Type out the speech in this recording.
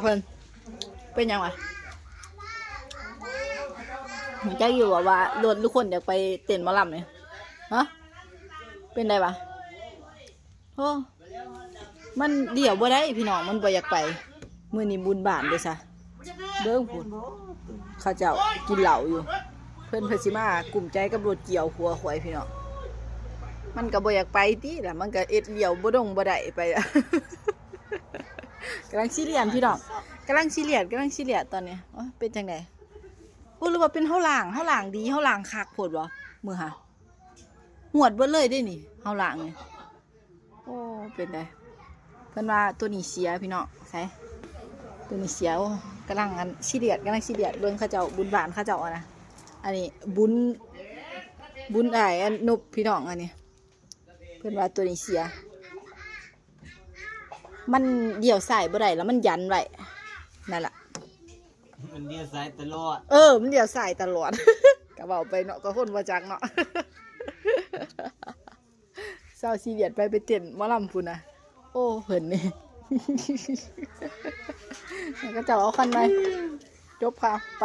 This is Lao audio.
ເພິ່ນ ເປັນຫຍັງວະ? ຮູ້ຈັກຢູ່ບໍ່ວ່າລົດທຸກຄົນຢາກໄປເຕັ້ນໝໍລຳນີ້? ຮະ? ເປັນໃດວະ? ໂອ້ ມັນລ້ຽວບໍ່ໄດ້ພີ່ນ້ອງ ມັນບໍ່ຢາກໄປ. ມື້ນີ້ບຸນບ້ານເດ້ຊະ ເບິ່ງພຸ້ນ ເຂົາເຈົ້າກິນເຫຼົ້າຢູ່. ເພິ່ນ ເພິ່ນຊິມາກຸ້ມໃຈກັບລົດກ່ຽວຂົວຂ້ອຍພີ່ນ້ອງ. ມັນກໍບໍ່ຢາກໄປຕິລະ ມັນກໍເອັດລ້ຽວບໍ່ດົງບໍ່ໄດ້ໄປ. ກຳລັງຊິລຽນພີ່ນ້ອງ ກຳລັງຊິລຽນ ກຳລັງຊິລຽນຕອນນີ້. ໂອ້ຍ ເປັນຈັ່ງໃດ? ໂອ້ ຫຼືວ່າເປັນເຮົາລ້າງ ເຮົາລ້າງດີ ເຮົາລ້າງຄັກໂພດບໍ່? ມື້ຫາ ຫວດເບິດເລີຍເດ້ນີ້ ເຮົາລ້າງນີ້. ໂອ້ ເປັນໃດ? ເພິ່ນວ່າໂຕນີ້ເສຍພີ່ນ້ອງ. ໃສ? ໂຕນີ້ເສຍ. ໂອ້ ກຳລັງອັນຊິລຽນ ກຳລັງຊິລຽນ ເບິ່ງເຂົາເຈົ້າບຸນບ້ານເຂົາເຈົ້າຫັ້ນນະ. ອັນນີ້ບຸນ ບຸນອ້າຍອັນນົບພີ່ນ້ອງ ອັນນີ້ ເພິ່ນວ່າໂຕນີ້ເສຍ ມັນລ້ຽວຊ້າຍບໍ່ໄດ້ ແລ້ວມັນຢັນໄວ້ ນັ້ນລະ ມັນລ້ຽວຊ້າຍຕະຫຼອດ. ເອີ ມັນລ້ຽວຊ້າຍຕະຫຼອດ. ກະເວົ້າໄປເນາະ ກະຄົນບໍ່ຈັກເນາະ. ຊາວຊີວຽດໄປ ໄປເຕັ້ນໝໍລຳພຸ້ນນະ. ໂອ້ ເພິ່ນນີ້ ເຂົາເຈົ້າເອົາຄັນໃໝ່. ຈົບຂ່າວ ໄປ.